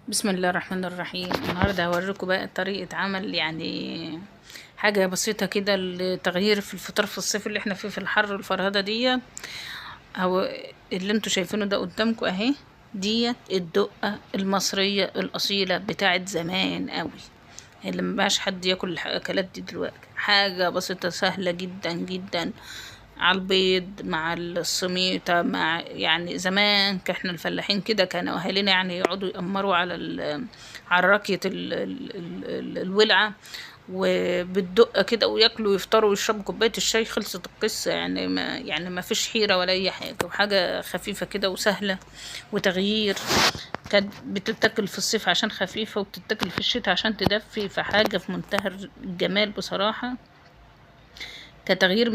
بسم الله الرحمن الرحيم. النهارده هوريكم بقى طريقة عمل يعني حاجة بسيطة كده لتغيير في الفطار في الصيف اللي احنا فيه في الحر والفرهدة دي. هو اللي انتوا شايفينه ده قدامكم اهي، ديت الدقة المصرية الأصيلة بتاعت زمان قوي، اللي مبقاش حد ياكل الأكلات دي دلوقتي. حاجة بسيطة سهلة جدا جدا، على البيض مع السميطة مع يعني زمان احنا الفلاحين كده كانوا اهالينا يعني يقعدوا يقمروا على على راكية الولعة وبالدقة كده وياكلوا ويفطروا ويشربوا كوباية الشاي، خلصت القصة. يعني ما فيش حيرة ولا أي حاجة، وحاجة خفيفة كده وسهلة وتغيير. كانت بتتاكل في الصيف عشان خفيفة، وبتتاكل في الشتاء عشان تدفي، فحاجة في منتهى الجمال بصراحة، كتغيير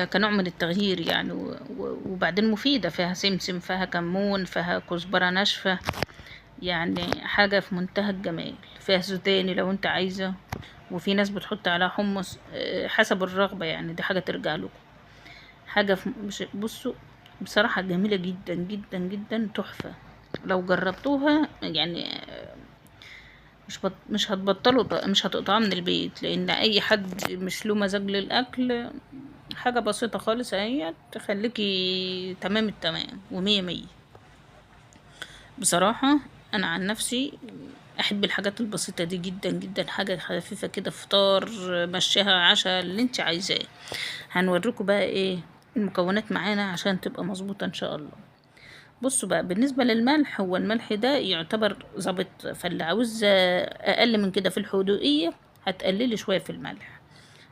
كنوع من التغيير يعني. وبعدين مفيدة، فيها سمسم، فيها كمون، فيها كزبرة ناشفة، يعني حاجة في منتهى الجمال. فيها سوداني لو انت عايزة، وفي ناس بتحط عليها حمص، حسب الرغبة، يعني دي حاجة ترجع لكم. حاجة في مش بصوا بصراحة جميلة جدا جدا جدا، تحفة لو جربتوها يعني. مش هتبطلوا، مش هتقطعوها من البيت، لان اي حد مش له مزاج للاكل حاجة بسيطة خالص اهي تخليكي تمام التمام ومية مية. بصراحة انا عن نفسي احب الحاجات البسيطة دي جدا جدا، حاجة خفيفة كده، فطار مشيها عشاء اللي انت عايزاه. هنوريكم بقى ايه المكونات معانا عشان تبقى مظبوطة ان شاء الله. بصوا بقى، بالنسبة للملح، هو الملح ده يعتبر ظابط، فاللي عاوز اقل من كده في الحدوقية هتقللي شوية في الملح،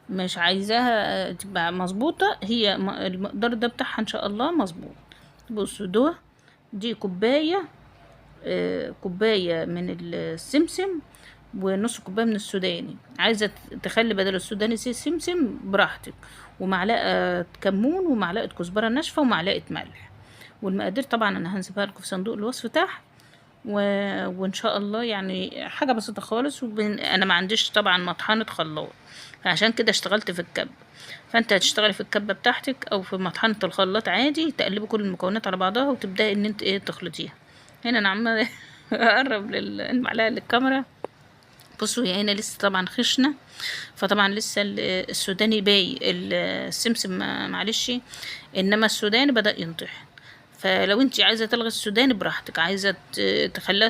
مش عايزاها تبقى مظبوطة، هي المقدار ده بتاعها ان شاء الله مظبوط. بصوا ده دي كوباية من السمسم ونص كوباية من السوداني. عايزة تخلي بدل السوداني سمسم براحتك، ومعلقة كمون ومعلقة كزبرة ناشفة ومعلقة ملح. والمقادير طبعا انا هنسيبها لكم في صندوق الوصف تحت، وان شاء الله يعني حاجة بسيطة خالص. انا ما عنديش طبعا مطحنة خلاط، فعشان كده اشتغلت في الكبة. فانت هتشتغلي في الكبة بتاعتك او في مطحنة الخلاط عادي، تقلبي كل المكونات على بعضها وتبداي ان انت ايه تخلطيها. هنا انا عماله اقرب المعلقة للكاميرا. بصوا هي هنا لسه طبعا خشنة، فطبعا لسه السوداني باي، السمسم معلش، انما السوداني بدأ ينطحن. فلو انت عايزه تلغي السوداني براحتك، عايزه تخليها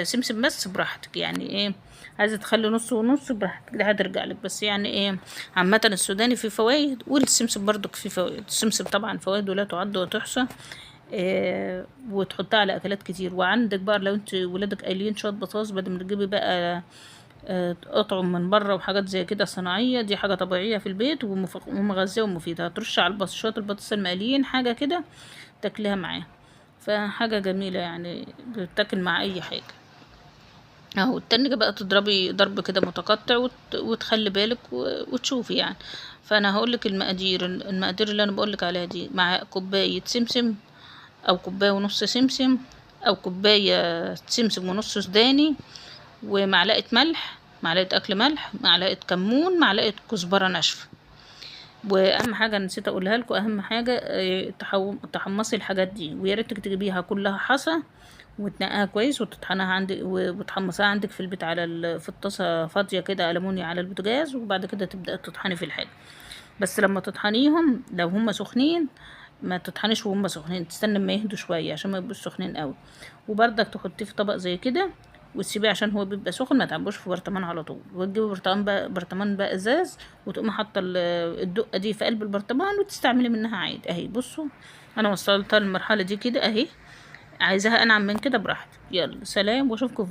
سمسم بس براحتك، يعني ايه عايزه تخلي نص ونص براحتك، ده هترجع لك. بس يعني ايه عامه السوداني فيه فوايد والسمسم برضك فيه فوايد. السمسم طبعا فوائده لا تعد وتحصى، وتحطها على اكلات كتير. وعندك بقى لو انت ولادك قايلين شويه بطاطس، بدل ما تجيبي بقى اطعم من بره وحاجات زي كده صناعيه، دي حاجه طبيعيه في البيت ومغذيه ومفيده. هترش على شويه البطاطس المقليين حاجه كده تاكليها معاها، فحاجه جميله يعني، بتاكل مع اي حاجه. اهو التاني بقى تضربي ضرب كده متقطع وتخلي بالك وتشوفي يعني. فانا هقولك المقادير اللي انا بقولك عليها دي، مع كوبايه سمسم او كوبايه ونص سمسم او كوبايه سمسم ونص سوداني، ومعلقه ملح، معلقه اكل ملح، معلقه كمون، معلقه كزبره ناشفه. واهم حاجه نسيت اقولها لكم، اهم حاجه، تحمصي الحاجات دي، ويا ريتك تجيبيها كلها حصى وتنقيها كويس وتطحنها عندك وتحمصيها عندك في البيت على في الطاسه فاضيه كده ألمونيا على البوتاجاز، وبعد كده تبداي تطحني في الحاجه. بس لما تطحنيهم لو هم سخنين ما تطحنيش وهم سخنين، تستني اما يهدوا شويه عشان ما يبقوش سخنين قوي. وبردك تحطيه في طبق زي كده وتسيبيه عشان هو بيبقى سخن، ما تعبوش في برطمان على طول. وتجيبي برطمان بقى ازاز، وتقومي حاطه الدقه دي في قلب البرطمان وتستعملي منها عادي. اهي بصوا انا وصلتها للمرحله دي كده اهي، عايزاها انعم من كده براحتك. يلا سلام واشوفكم في